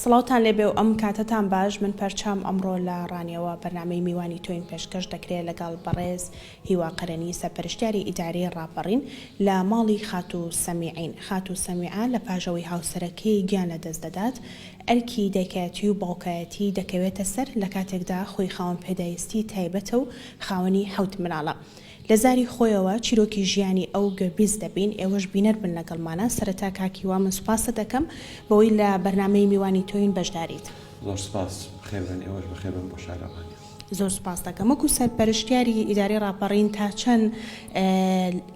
سڵاوتان لێبێ و ئەم کاتەتان باش من پەرچام ئەمڕۆ لە ڕانیەوە بەرنامەی میوانی تۆین پێشکەش دەکرێ لەگەڵ بەڕێز هیوا قەرەنی سەرپەرشتیاری ئیدارەی ڕاپەڕین لە ماڵی خاتوو سەمیعین خاتوو سەمیعە لە پاش ئەوەی هاوسەرەکەی گیان لەدەست دەدات ئەرکی دایکایەتی و باوکایەتی دەکەوێتە سەر لە کاتێکدا خۆی خاوەن پێدایستی تایبەتە و خاوەنی حەوت مناڵە لە زاری خۆیەوە چیرۆکی ژیانی ئەو گوێبیست دەبین، ئێوەش بینەر بن لەگەڵمانا، سەرەتا کاک هیوا من سوپاست دەکەم بەوەی لە بەرنامەی میوانی تۆین بەشداریت. زۆر سوپاس، بەخێربێن، ئێوەش بەخێربێن بۆ شاری ڕانیە. زۆر سوپاست دەکەم. وەکو سەرپەرشتیاری ئیدارەی ڕاپەڕین تا چەند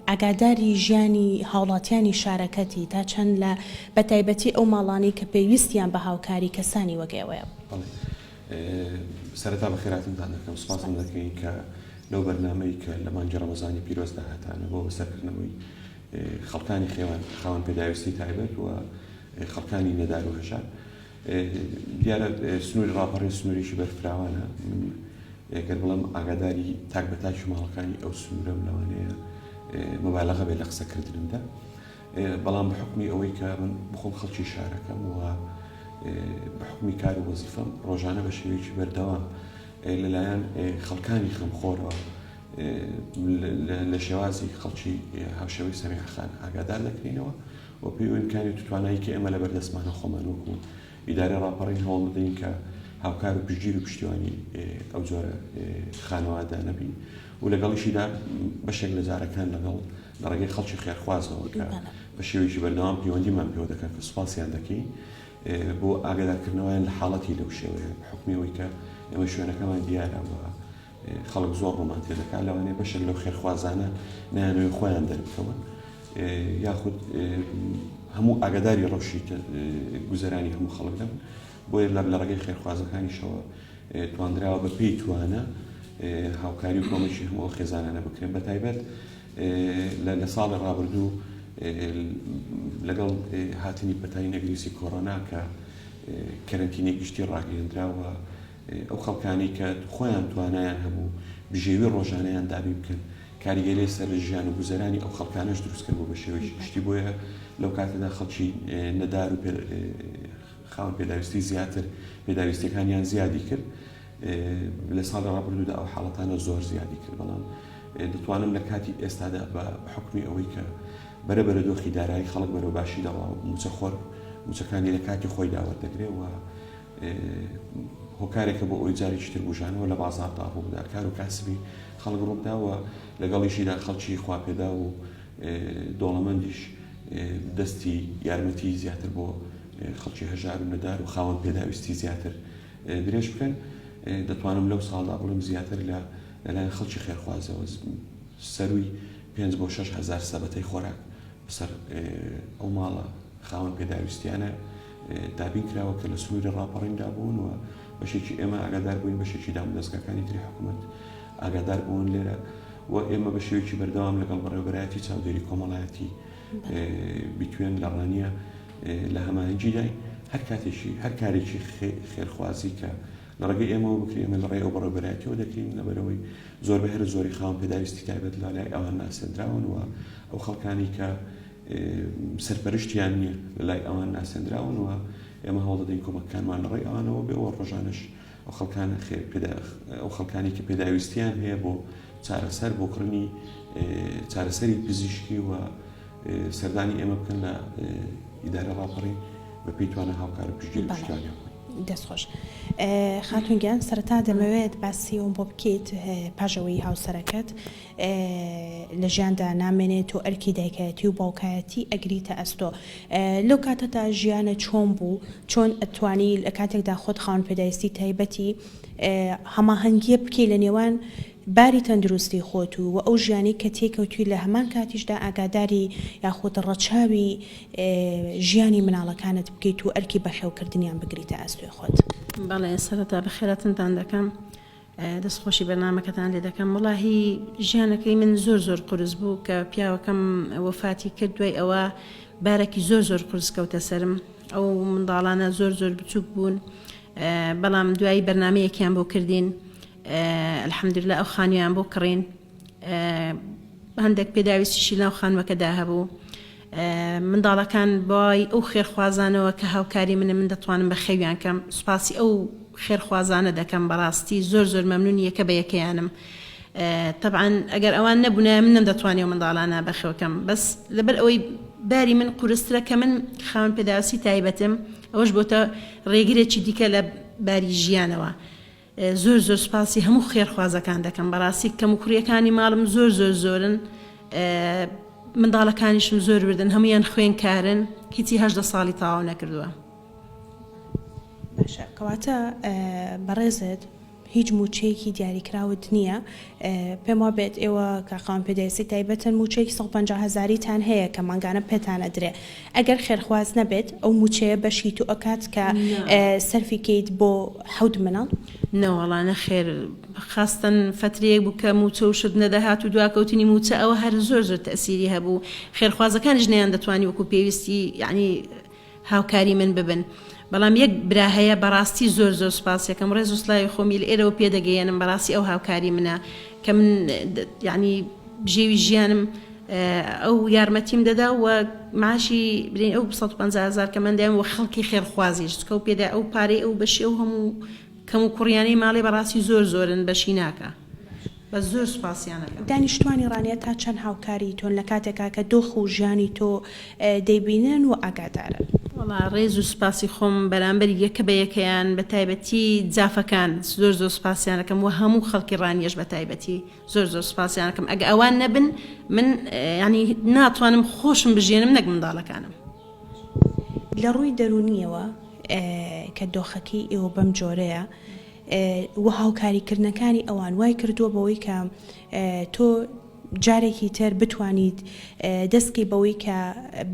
ئاگاداری ژیانی هاوڵاتیانی شارەکەتی، تا چەند لە بەتایبەتی ئەو ماڵانەی کە پێویستیان بە هاوکاری کەسانی وەک ئێوەیە؟ بەڵێ سەرەتا بەخێرهاتنتان دەکەم، سوپاستان دەکەین کە لەو بەرنامەی کە لە مانگی ڕەمەزانی پیرۆزدا هەتانە بۆ بەسەرکردنەوەی خەڵکانی خێوان خاوەن پێداویستی تایبەت و خەڵکانی نەدار و هەژار دیارە سنووری ڕاپەڕین سنوورێکی بەرفراوانە من گەر بڵێم ئاگاداری تاک بە تاکی ماڵەکانی ئەو سنوورەم لەوانەیە مبالغە بێت لە قسەکردنمدا بەڵام بە حکومی ئەوەی کە من بخۆم خەڵکی شارەکەم و بە حکومی کار و وەزیفەم ڕۆژانە بە شێوەیەکی بەردەوام لەلایەن خەڵکانی خەمخۆرەوە لە شێوازی خەڵکی هاوشێوەی سەمیعە خان ئاگادار دەکرینەوە و پێی ئیمکانیەت و توانایی کە ئێمە لەبەر دەستمانە خۆمان وەکو ئیدارەی ڕاپەڕین هەوڵ دەدەین کە هاوکار و پشتگیر و پشتیوانی ئەو جۆرە خانەوادانە بین و لەگەڵیشیدا بەشێک لە جارەکان لەگەڵ لە ڕێگەی خەڵکی خێرخوازەوە کە بە شێوەیەکی بەردەوام پەیوەندیمان پێوە دەکەن کە سوپاسیان دەکەین بۆ ئاگادارکردنەوەیان لە حاڵەتی لەو شێوەیە بە حوکمی ئەوەی کە ئێمە شوێنەکەمان دیارە و خەڵک زۆر ڕوومان تێدەکات لەوانەیە بەشێک لەو خێرخوازانە نایانەوێت خۆیان دەربکەون یاخود هەموو ئاگاداری ڕەوشی گوزەرانی هەموو خەڵک دەبن بۆیە لە ڕێگەی خێرخوازەکانیشەوە تواندراوە بە پێی توانا هاوکاری و کۆمەکی هەموو ئەو خێزانانە بکرێن بە تایبەت لە ساڵی ڕابردوو لەگەڵ هاتنی پەتای نەگریسی کۆرۆنا کە کەرەنتینەی گشتی ڕاگەیەندرا و ئەو خەڵکانەی کە خۆیان توانایان هەبوو بژێوی ڕۆژانەیان دابین بکەن کاریگەری سەر ژیان و گوزەرانی ئەو خەڵکانەش دروست کرد بۆ بە شێوەیەکی گشتی بۆیە لەو کاتەدا خەڵکی نەدار و خاوەن پێداویستی زیاتر پێداویستیەکانیان زیادی کرد لە ساڵی ڕابردوودا ئەو حاڵەتانە زۆر زیادی کرد بەڵام دەتوانم لە کاتی ئێستادا بە حکومی ئەوەی کە بەرە بەرە دۆخی دارایی خەڵک بەرەو باشی دەڕوا و موچەخۆر موچەکانی لە کاتی خۆیدا وەردەگرێ و هۆکارێکە بۆ ئەوەی جارێکی تر بوژانەوە لە بازاڕدا ڕووبدا کار و کاسبی خەڵک ڕووبدا و لەگەڵیشیدا خەڵکی خواپێدا و دەوڵەمەندیش دەستی یارمەتی زیاتر بۆ خەڵکی هەژار و نەدار و خاوەن پێداویستی زیاتر درێژ بکەن دەتوانم لەو ساڵدا بڵێم زیاتر لە لەلایەن خەڵکی خێرخوازەوە سەرووی پێنج بۆ 6 هەزار سەبەتەی خۆراک بەسەر ئەو ماڵە خاوەن پێداویستیانە دابین کراوە کە لە سنووری ڕاپەڕیندا بوون و بەشێکی ئێمە ئاگادار بووین بەشێکی دامودەزگاکانی تری حکوومەت ئاگادار بوون لێرە و ئێمە بە شێوەیەکی بەردەوام لەگەڵ بەڕێوەبەرایەتی چاودێری کۆمەڵایەتی بیتوێن لە ڕانیە لە هەماهەنگیداین هەر کاتێکی هەر کارێکی خێرخوازی کە لە ڕێگەی ئێمەوە بکرێ ئێمە لە ڕێی ئەو بەڕێوەبەرایەتیەوە دەکەین لەبەرئەوەی زۆربەی هەرە زۆری خاوەن پێداویستی تایبەت لە لای ئەوان ناسێندراون و ئەو خەڵکانی کە سەرپەرشتیان نییە لە لای ئەوان ناسێندراون و ئێمە هەوڵ دەدەین کۆمەکەکانمان لە ڕێی ئەوانەوە بێ و ڕۆژانەش ئەو خەڵکانە خێر پێدا ئەو خەڵکانی کە پێداویستیان هەیە بۆ چارەسەر بۆ کڕینی چارەسەری پزیشکی و سەردانی ئێمە بکەن لە ئیدارە ڕاپەڕین بە پێی توانا هاوکار و پشتگیری پشتیوانیان بووین. دەست خۆش خاتون گیان سەرەتا دەمەوێت باسی ئەوم بۆ بکەیت پاش ئەوەی هاوسەرەکەت لە ژیاندا نامێنێت و ئەرکی دایکایەتی و باوکایەتی ئەگریتە ئەستۆ لەو کاتەدا ژیانە چۆن بوو چۆن ئەتوانی لە کاتێکدا خۆت خاوەن پێداویستی تایبەتی هەماهەنگیە بکەی لە نێوان باری تەندروستی خۆت و وە ئەو ژیانەی کە تێیکەوتوی لە هەمان کاتیشدا ئاگاداری یاخود ڕەچاوی ژیانی مناڵەکانت بکەیت و ئەرکی بەخێوکردنیان بگریتە ئەستۆی خۆت. بەڵێ سەرەتا بەخێراتنتان دەکەم دەست خۆشی بەرنامەکەتان لێ دەکەم وەڵاهی ژیانەکەی من زۆر زۆر قورس بوو کە پیاوەکەم وەفاتی کرد دوای ئەوە بارەکی زۆر زۆر قورس کەوتە سەرم ئەو منداڵانە زۆر زۆر بچووک بوون بەڵام دوایی بەرنمەیەکیان بۆ کردین الحمدللە ئەو خانوویان بۆ کڕین هەندێک پێداویستیشی لەناو خانووەکەدا هەبوو. منداڵەکان بەوای ئەو خێرخوازانەوە کە هاوکاری منن من دەتوانم بەخێویان کەم سوپاسی ئەو خێرخوازانە دەکەم بەڕاستی زۆر زۆر مەمنونی یەکە بە یەکەیانم تەبعەن ئەگەر ئەوان نەبونایە من نەمدەتوانی ئەو منداڵانە بەخێوکەم بەس لەبەر ئەوەی باری من قورسترە کە من خاوەن پێداویستی تایبەتم ئەوەش بۆتە ڕێگرێکی دیکە لە باری ژیانەوە زۆر زۆر سوپاسی هەموو خێرخوازەکان دەکەم بەڕاستی کەموکوڕیەکانی ماڵم زۆر زۆر زۆرن منداڵەکانیشم زۆر وردن هەمویان خوێنکارن هیچی 18 ساڵی تەواو نەکردووە. باشە کەواتە بەڕێزت هیچ مووچەیەکی دیاریکراوت نییە پێم وابێت ئێوە کە خاوەن پێداویستی تایبەتن مووچەیەکی 150 هەزاریتان هەیە کە مانگانە پێتان ئەدرێ ئەگەر خێرخواز نەبێت ئەو مووچەیە بەشی تۆ ئەکات کە سەرفی کەیت بۆ حەوت مناڵ؟ نەوەڵا نەخێر خاستەن فەترەیەک بوو کە مووچە و شت نەدەهات و دواکەوتنی مووچە ئەوە هەر زۆر زۆر تەئسیری هەبوو خێرخوازەکانیش نەیاندەتوانی وەکوو پێویستی یەعنی هاوکاری من ببن بەڵام یەک برا هەیە بەڕاستی زۆر زۆر سوپاسیەکەم ڕێز و سلاوی خۆمی لە ئێرەوە پێ دەگەیەنم بەڕاستی ئەو هاوکاری منە کە من یعنی بژێوی ژیانم ئەو یارمەتیم دەدا و معاشی برین ئەو 150 هزار کە من دایم و خەڵکی خێرخوازیش چکە و پێدا ئەو پارەی ئەو بەشی ئەو هەموو کەم و کوڕیانەی ماڵێ بەڕاستی زۆر زۆرن بەشی ناکا. بەس زۆر سوپاسیان ئەکەم. دانیشتوانی ڕانیە تا چەند هاوکاری تۆن لە کاتێکا کە دۆخ و ژیانی تۆ دەیبینن و ئاگادارن؟ وەڵا ڕێز و سوپاسی خۆم بەرامبەر یەکە بە یەکەیان بە تایبەتی جافەکان زۆر زۆر سوپاسیان ئەکەم وە هەموو خەڵکی ڕانیەش بە تایبەتی زۆر زۆر سوپاسیان ئەکەم ئەگە ئەوان نەبن من یانی ناتوانم خۆشم بژێنم نەک منداڵەکانم. لە ڕووی دەروونیەوە کە دۆخەکەی ئێوە بەم جۆرەیە و هاوکاریکردنەکانی ئەوان وای کردووە بەوەی کە تۆ جارێکی تر بتوانیت دەست بکەی بەوەی کە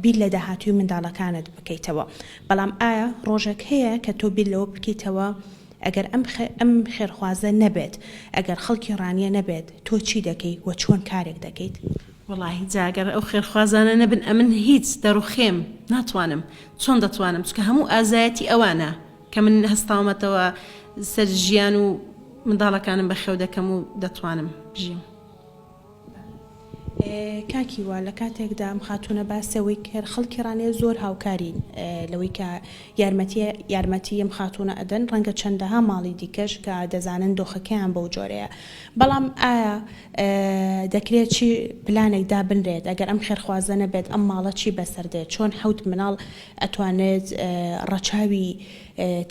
بیر لە داهاتووی منداڵەکانت بکەیتەوە بەڵام ئایا ڕۆژێک هەیە کە تۆ بیر لەوە بکەیتەوە ئەگەر ئەم ئەم خێرخوازە نەبێت ئەگەر خەڵکی ڕانیە نەبێت تۆ چی دەکەی و چۆن کارێک دەکەیت؟ وەڵاهی جا گەر ئەو خێرخوازانە نەبن ئەمن هیچ دەڕوخێم ناتوانم چۆن دەتوانم چونکە هەموو ئازایەتی ئەوانە کە من هەستاومەتەوە سەر ژیان و منداڵەکانم بەخێو دەکەم و دەتوانم بژیم. کاک هیوا لە کاتێکدا ئەم خاتوونە باسی ئەوەی کرد خەڵکی ڕانیە زۆر هاوکارین لەوەی کە یارمەتی یارمەتی ئەم خاتوونە ئەدەن ڕەنگە چەندەها ماڵی دیکەش کە دەزانن دۆخەکەیان بەو جۆرەیە بەڵام ئایا دەکرێت چی پلانێک دابنرێت ئەگەر ئەم خێرخوازە نەبێت ئەم ماڵە چی بەسەر دێت چۆن حەوت مناڵ ئەتوانێت ڕەچاوی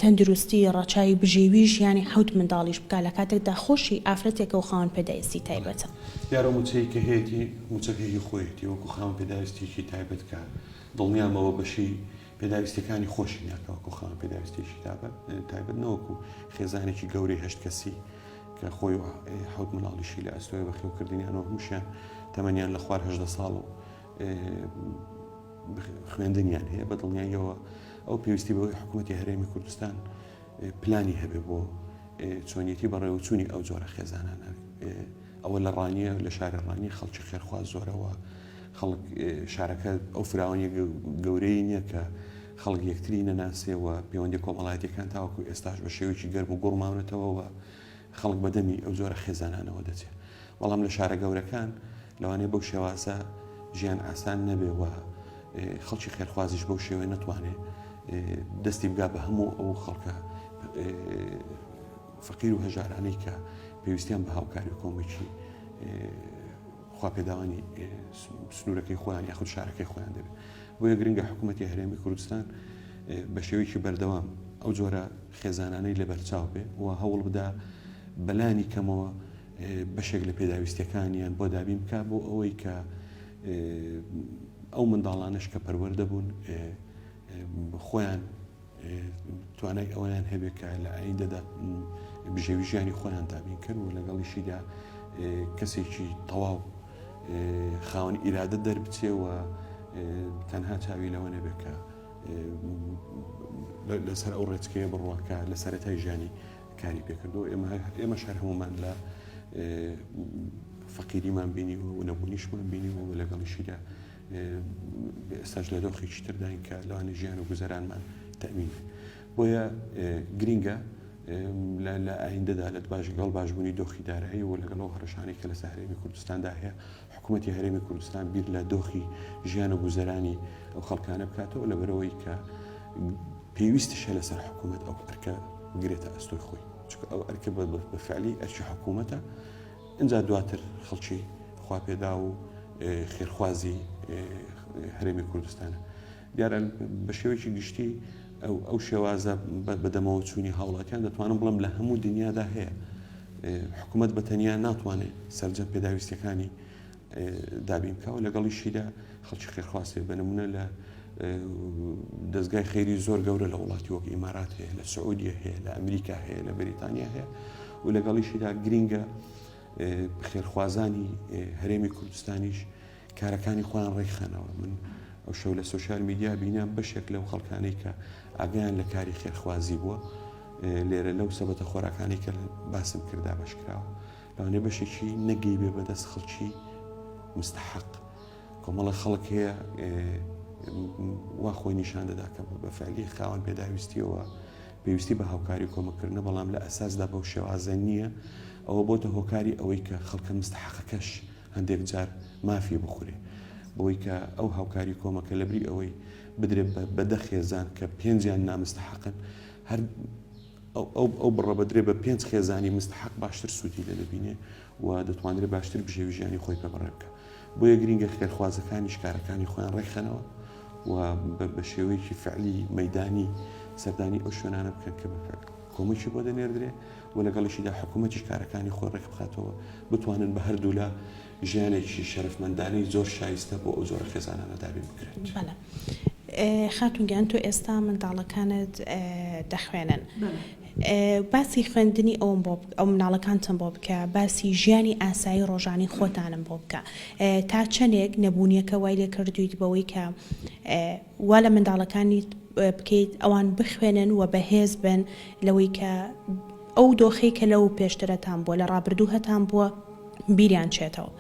تەندروستی، ڕەچاوی بژێوی ژیانی حەوت منداڵیش بکات لە کاتێکدا خۆشی ئافرەتێکە و خاوەن پێدایستی تایبەتە. دیارە موچەی کە هەیەتی موچەکە هی خۆیەتی وەکو خاوەن پێداویستیەکی تایبەت کە دڵنیام ئەوە بەشی پێداویستیەکانی خۆشی ناکا وەکو خاوەن پێداویستیەکی تایبەت نەوەکو خێزانێکی گەورەی هەشت کەسی کە خۆی و حەوت مناڵیشی لە ئەستۆیە بەخێوکردنیان و هەمووشیان تەمەنیان لە خوار 18 ساڵ و خوێندنیان هەیە بە دڵنیاییەوە ئەو پێویستی بەوەی حکوومەتی هەرێمی کوردستان پلانی هەبێ بۆ چۆنیەتی بەڕێوەچوونی ئەو جۆرە خێزانانە ئەوە لە ڕانیە لە شاری ڕانی خەڵکی خێرخواز زۆرەوە خەڵک شارەکە ئەو فراوانی گەورەی نییە کە خەڵک یەکتری نەناسێ و پەیوەندی کۆمەڵایەتەکان تاوەکو ئێستاش بە شێوەیەکی گەرم و گوڕ ماونەتەوە خەڵک بەدەمی ئەو جۆرە خێزانانەوە دەچێت بەڵام لە شارە گەورەکان لەوانەیە بەو شێوازە ژیان ئاسان نەبێ و خەڵکی خێرخوازیش بەو شێوەیە نەتوانێ دەستی بگا بە هەموو ئەو خەڵکە فەقیر و هەژارانەی کە پێویستیان بە هاوکاری و کۆمەکی خواپێداوانی سنوورەکەی خۆیان یاخود شارەکەی خۆیان دەبێت بۆیە گرنگە حکوومەتی هەرێمی کوردستان بە شێوەیەکی بەردەوام ئەو جۆرە خێزانانەی لەبەرچاو بێ و هەوڵ بدا بەلانی کەمەوە بەشێک لە پێداویستیەکانیان بۆ دابین بکا بۆ ئەوەی کە ئەو منداڵانەش کە پەروەردە بوون خۆیان توانای ئەویان هەبێت کە لە ئایندەدا بژێوی ژیانی خۆیان دابین کرد و لەگەڵیشیدا کەسێکی تەواو خاوەن ئیرادە دەربچێ و تەنها چاوی لەوە نەبێت کە لەسەر ئەو ڕێچکەیە بڕوا کە لە سەرەتای ژیانی کاری پێکردو ئێمە ئێمەش هەر هەمومان لە فەقیریمان بینیوە و نەبوونیشمان بینیوە و لەگەڵیشیدا ئێستاش لە دۆخێکی ترداین کە لەوانە ژیان و گوزەرانمان تەمین بێت بۆیە گرینگە. لە ئایندەدا لە باش گەڵ باشبوونی دۆخی دارایی و لەگەڵ ئەو هەڕەشانەی کە لەسەر هەرێمی کوردستاندا هەیە، حکوومەتی هەرێمی کوردستان بیر لە دۆخی ژیان و گوزەرانی ئەو خەڵکانە بکاتەوە لەبەرئەوەی کە پێویستیشە لەسەر حکوومەت ئەو ئەرکە بگرێتە ئەستۆی خۆی چونکە ئەو ئەرکە بە فعلی ئەرکی حکوومەتە ئینجا دواتر خەڵکی خواپێداو و خێرخوازی هەرێمی کوردستانە. دیارە بە شێوەیەکی گشتی ئەو شێوازە بەدەمەوە چوونی هاوڵاتیان دەتوانم بڵێم لە هەموو دنیادا هەیە. حکوومەت بە تەنیا ناتوانێت سەرجەم پێداویستیەکانی دابین بکە و لەگەڵیشیدا خەڵکی خێرخواز هەیە بە نمونە لە دەستگای خەیری زۆر گەورە لە وڵاتی وەک ئیمارات هەیە لە سعودیە هەیە لە ئەمریکا هەیە لە بەریتانیا هەیە و لەگەڵیشیدا گرینگە خێرخوازانی هەرێمی کوردستانیش کارەکانی خۆیان ڕێکخەنەوە من ئەو شەو لە سوسیال میدیا بینیان بەشێک لەو خەڵکانەی کە ئاگیان لە کاری خێرخوازی بووە لێرە لەو سەبەتە خۆراکانی کە باسم کردا بەشکراوە لەوانەیە بەشێکی نەگەی بێ بەدەست خەڵکی مستحق کۆمەڵە خەڵک هەیە وا خۆی نیشان دەدا کە بە فعلی خاوەن پێداویستیەوە پێویستی بە هاوکاری کۆمەکردنە بەڵام لە ئەساسدا بەو شێوازە نییە ئەوە بۆتە هۆکاری ئەوەی کە خەڵکە مستحقەکەش هەندێک جار مافی بخورێ بەوەی کە ئەو هاوکاری کۆمەکە لەبری ئەوەی بدرێت بە دە خێزان کە پێنجیان نامستحقن هەر ئەو بڕە بدرێ بە پێنج خێزانی مستحق باشتر سوودی لێ دەبینێ و دەتوانرێت باشتر بژێوی ژیانی خۆی پێ بەڕێ بکە. بۆیە گرینگە خێرخوازەکانیش کارەکانی خۆیان ڕێکخەنەوە و بە شێوەیەکی فعلی مەدانی سەردانی ئەو شوێنانە بکەن کە کۆمەکی بۆ دەنێردرێ و لەگەڵیشیدا حکوومەتیش کارەکانی خۆی ڕێک بخاتەوە بتوانن بە هەردوولا ژیانێکی شەرەفمەندانەی زۆر شایستە بۆ ئەو جۆرە خێزانانە دابین بکرێت. بەڵێ خاتوون گیان تۆ ئێستا منداڵەکانت دەخوێنن باسی خوێندنی ئەوم بۆ ئەو مناڵەکانتم بۆ بکە باسی ژیانی ئاسایی ڕۆژانی خۆتانم بۆ بکە تا چەندێک نەبوونیەکە وای لێ کردویت بەوەی کە وا لە منداڵەکانیت بکەیت ئەوان بخوێنن و بەهێز بن لەوەی کە ئەو دۆخەی کە لەو پێشتر هەتان بووە لە ڕابردوو هەتان بووە بیریان چێتەوە.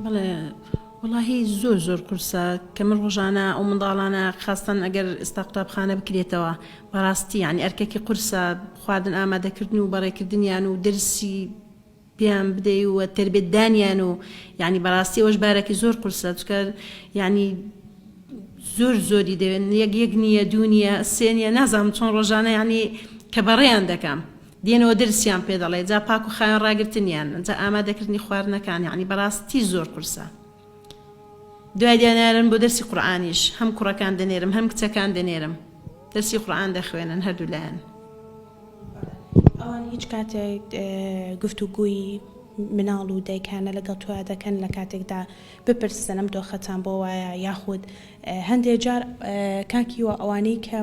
بەڵێ وەڵاهی زۆر زۆر قورسە کە من ڕۆژانە ئەو منداڵانە خاستەن ئەگەر ئێستا قوتابخانە بکرێتەوە بەڕاستی یانی ئەرکەکی قورسە خواردن ئامادەکردن و بەڕێکردنیان و دەرسی پێیان بدەی و تەربێت دانیان و یانی بەڕاستی ئەوەش بارەکی زۆر قورسە چکە یانی زۆر زۆری دەوێن یەک یەک نییە دوو نییە سێ نییە نازانم چۆن ڕۆژانە یانی کە بەڕێیان دەکەم دێنەوە درسیان پێ دەڵێ جا پاک و خاوێن ڕاگرتنیان جا ئامادەکردنی خواردنەکان یانی بەڕاستی زۆر قورسە دوای دەنێرن بۆ دەرسی قورئانیش هەم کوڕەکان دەنێرم هەم کچەکان دەنێرم دەرسی قورئان دەخوێنن هەردوو لایان. ئەوان هیچ کاتێک گفتوگۆی مناڵ و دایکانە لەگەڵ تۆیا دەکەن لە کاتێکدا بپرسن ئەم دۆخەتان بۆ وایە یاخود هەندێ جار کاک هیوا ئەوانەی کە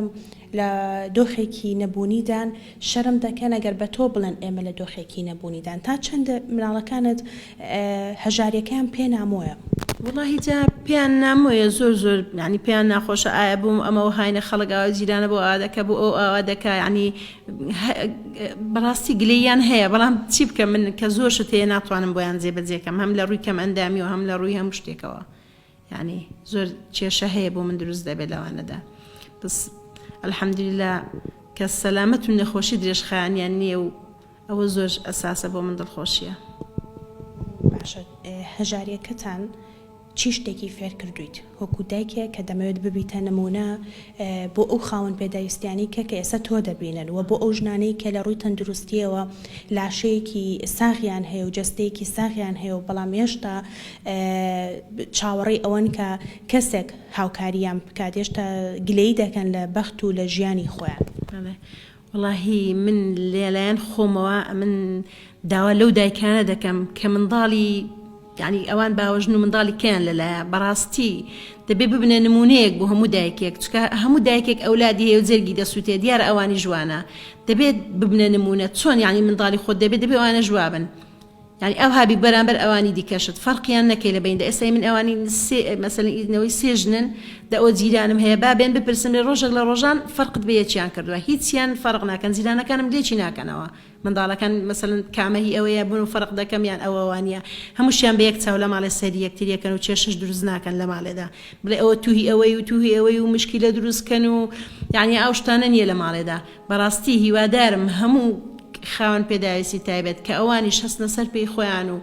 لە دۆخێکی نەبوونیدان شەرم دەکەن ئەگەر بە تۆ بڵێن ئێمە لە دۆخێکی نەبوونیدان تا چەند مناڵەکانت هەژاریەکەیان پێ نامۆیە؟ وەڵاهی جا پێیان نامۆیە زۆر زۆر یانی پێیان ناخۆشە ئایا بۆ ئەمە وەهاینە خەڵک ئاوا جیرانە بۆ ئاوا دەکا بۆ ئەو ئاوا دەکا یانی بەڕاستی گلەییان هەیە بەڵام چی بکەم من کە زۆر شت هەیە ناتوانم بۆیان جێبەجێ کەم هەم لە ڕووی کەم ئەندامی و هەم لە ڕووی هەموو شتێکەوە یانی زۆر کێشە هەیە بۆ من دروست دەبێت لەوانەدا بەس الحمدللە کە سەلامەت و نەخۆشی درێژخایەنیان نییە و ئەوە زۆر ئەساسە بۆ من دڵخۆشیە. باشە هەژاریەکەتان چی شتێکی فێر کردوویت وەکو دایکێک کە دەمەوێت ببیتە نمونە بۆ ئەو خاوەن پێداویستیانەی کە کە ئێستا تۆ دەبینن و بۆ ئەو ژنانەی کە لە ڕووی تەندروستیەوە لاشەیەکی ساغیان هەیە و جەستەیەکی ساغیان هەیە و بەڵام هێشتا چاوەڕێی ئەوەن کە کەسێک هاوکاریان بکات هێشتا گلەیی دەکەن لە بەخت و لە ژیانی خۆیان. بەڵێ وەڵاهی من لەلایەن خۆمەوە ئەمن داوا لەو دایکانە دەکەم کە منداڵی یعنی ئەوان باوەژن و منداڵی کەیان لەلایە بەڕاستی دەبێ ببنە نمونەیەک بۆ هەموو دایکێک چکە هەموو دایکێک ئەولادی هەیە و جەرگی دەسووتێ دیارە ئەوانی ژوانە دەبێت ببنە نمونە چۆن یعنی منداڵی خۆت دەبێت دەبێ ئەوانە ژوابن. یانی ئەوها بی بەرامبەر ئەوانی دیکەشت فەرقیان نەکەی لە بەیندا ئێستا من ئەوانی سێ مەسەلەن نەوەی سێ ژنن دە ئەوە جیرانم هەیە با بێن بپرسم لێ ڕۆژێک لە ڕۆژان فەرقت بە یەکیان کردووە هیچیان فەرق ناکەن جیرانەکانم لێکی ناکەنەوە منداڵەکان مەسەلەن کامە هی ئەوەیە بن و فەرق دەکەم یان ئەوە وانیە هەمووشیان بە یەک چاو لە ماڵێ سەیری یەکتر یەکەن و کێشەش دروست ناکەن لە ماڵێدا بڵێ ئەوە تو هی ئەوەی و تو هی ئەوەی و مشکیلە دروست کەن و یانی ئەو شتانە نیە لە ماڵێدا بەڕاستی هیوادارم هەموو خاوەن پێداویستی تایبەت کە ئەوانیش هەستنە سەر پێی خۆیان و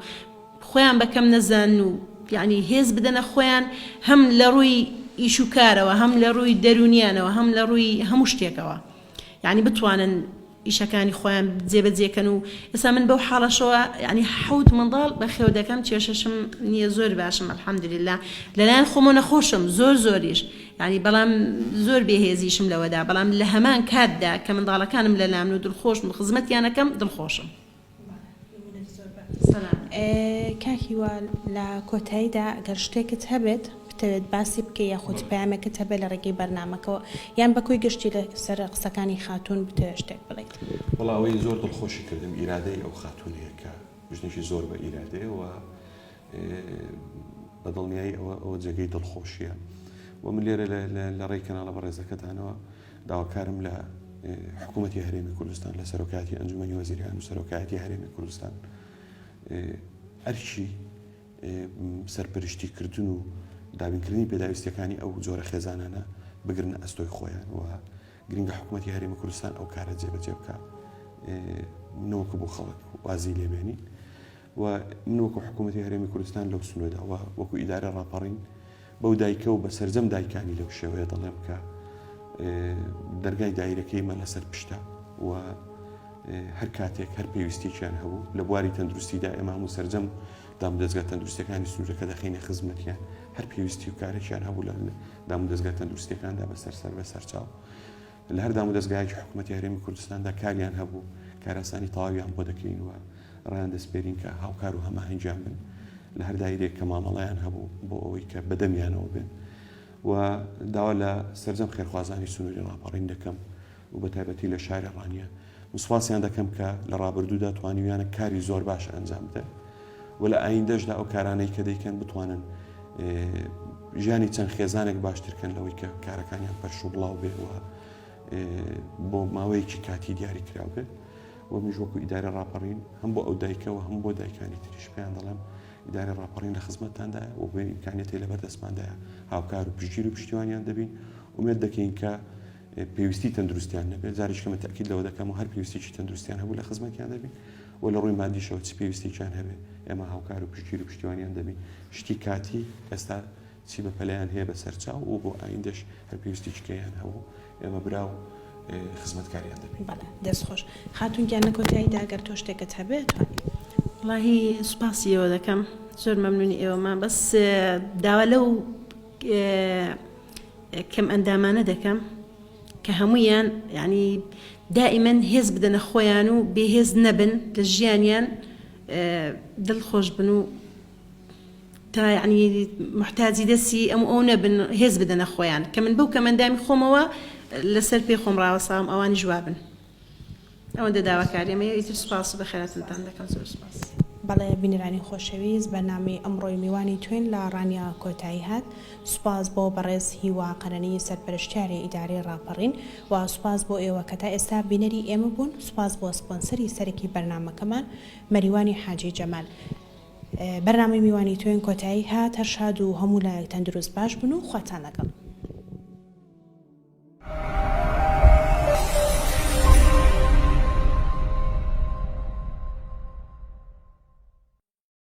خۆیان بە کەم نەزانن و یانی هێز بدەنە خۆیان هەم لە ڕووی ئیش و کارەوە هەم لە ڕووی دەروونیانەوە هەم لە ڕووی هەموو شتێکەوە یانی بتوانن ئیشەکانی خۆیان جێبەجێ کەن و ئێستا من بەو حاڵەشەوە یانی حەوت منداڵ بەخێو دەکەم کێشەشم نییە زۆر باشم الحمدللە لەلایەن خۆمەوە نەخۆشم زۆر زۆریش یانی بەڵام زۆر بێهێزیشم لەوەدا بەڵام لە هەمان کاتدا کە منداڵەکانم لەلامن و دڵخۆشم و خزمەتیان ئەکەم دڵخۆشم. کاک هیوا لە کۆتاییدا گەر شتێکت هەبێت بتەوێت باسی بکەی یاخود پەیامێکت هەبێت لە ڕێگەی بەرنامەکەوە یان بە کۆی گشتی لەسەر قسەکانی خاتوون بتەوێت شتێک بڵێیت. وەڵا ئەوەی زۆر دڵخۆشی کردم ئیرادەی ئەو خاتوونەیە کە ژنێکی زۆر بە ئیرادەیە و بە دڵنیایی ئەوە ئەوە جێگەی دڵخۆشیە و من لێرە لە ڕێی کەناڵە بەڕێزەکەتانەوە داواکارم لە حکوومەتی هەرێمی کوردستان لە سەرۆکایەتی ئەنجومەنی وەزیران و سەرۆکایەتی هەرێمی کوردستان ئەرکی سەرپەرشتیکردن و دابینکردنی پێداویستیەکانی ئەو جۆرە خێزانانە بگرنە ئەستۆی خۆیان و گرنگە حکوومەتی هەرێمی کوردستان ئەو کارە جێبەجێ بکە نەوەکو بۆ خەڵک وازی لێبێنین و من وەکو حکوومەتی هەرێمی کوردستان لەو سنووردا و وەکو ئیدارە ڕاپەڕین بەو دایکە و بە سەرجەم دایکانی لەو شێوەیە دەڵێم کە دەرگای دایرەکەی مە لەسەر پشتە و هەر کاتێک هەر پێویستیەکیان هەبوو لە بواری تەندروستیدا ئێمە هەموو سەرجەم دامودەزگا تەندروستیەکانی سنوورەکە دەخەینە خزمەتیان هەر پێویستی و کارێکیان هەبوو لە دامودەزگا تەندروستیەکاندا بەسەر سەر بە سەرچاو لە هەر دامودەزگایەکی حکوومەتی هەرێمی کوردستاندا کاریان هەبوو کاراسانی تەواویان بۆ دەکەین و ڕایان دەسپێرین کە هاوکار و هەماهەنگیان بن لە هەر دایرێک کە مامەڵەیان هەبوو بۆ ئەوەی کە بەدەمیانەوە بێن و داوا لە سەرجەم خێرخوازانی سنووری ڕاپەڕین دەکەم و بە تایبەتی لە شاری ڕانیە و سوپاسیان دەکەم کە لە ڕابردوودا توانیویانە کاری زۆر باش ئەنجام بدەن و لە ئایندەشدا ئەو کارانەی کە دەیکەن بتوانن ژیانی چەند خێزانێک باشترکەن لەوەی کە کارەکانیان پەرش و بڵاو بێ و بۆ ماوەیەکی کاتی دیاری کراو بێت و منیش وەکو ئیدارە ڕاپەڕین هەم بۆ ئەو دایکەوە هەم بۆ دایکانی تریش پێیان دەڵێم ئیدارەی ڕاپەڕین لە خزمەتتاندایە و بەو ئیمکانیەتەی لەبەر دەستماندایە هاوکار و پشتگیر و پشتیوانیان دەبین. ئومێد دەکەین کە پێویستی تەندروستیان نەبێت، جارێکی کەمە تەئکید لەوە دەکەم و هەر پێویستیەکی تەندروستیان هەبوو لە خزمەتیان دەبین و لە ڕووی مادیشەوە چ پێویستێکیان هەبێت ئێمە هاوکار و پشتگیر و پشتیوانیان دەبین. شتی کاتی ئێستا چی بە پەلەیان هەیە بە سەرچاو و بۆ ئایندەش هەر پێویستێکی کەیان هەبوو ئێمە برا و خزمەتکاریان دەبین. بەڵێ دەست خۆش خاتوون گیان لە کۆتاییدا گەر تۆ شتێکت هەبێ ئەتوانی. وەڵاهی سوپاسی ئێوە دەکەم زۆر مەمنونی ئێوەمە بەس داوا لەو کەم ئەندامانە دەکەم کە هەموویان یعنی دائیمەن هێز بدەنە خۆیان و بێهێز نەبن لە ژیانیان دڵخۆش بن و تا یەعنی موحتاجی دەستی ئەم و ئەو نەبن هێز بدەنە خۆیان کە من بەو کەمئەندامی خۆمەوە لەسەر پێی خۆم ڕاوەستاوم ئەوانیش وابن ئەوەندە داواکاریمە ئیتر سوپاس و بەخێرهاتنتان دەکەم زۆر سوپاس. بەڵێ بینەرانی خۆشەویست بەرنامەی ئەمڕۆی میوانی توێن لە ڕانیە کۆتایی هات سوپاس بۆ بەڕێز هیوا قەرەنی سەرپەرشتیاری ئیدارەی ڕاپەڕین و سوپاس بۆ ئێوە کە تا ئێستا بینەری ئێمە بوون سوپاس بۆ سپۆنسەری سەرەکی بەرنامەکەمان مەریوانی حاجی جەمال بەرنامەی میوانی تۆین کۆتایی هات هەر شاد و هەموو لایەک تەندروست باش بن و خواتان لەگەڵ.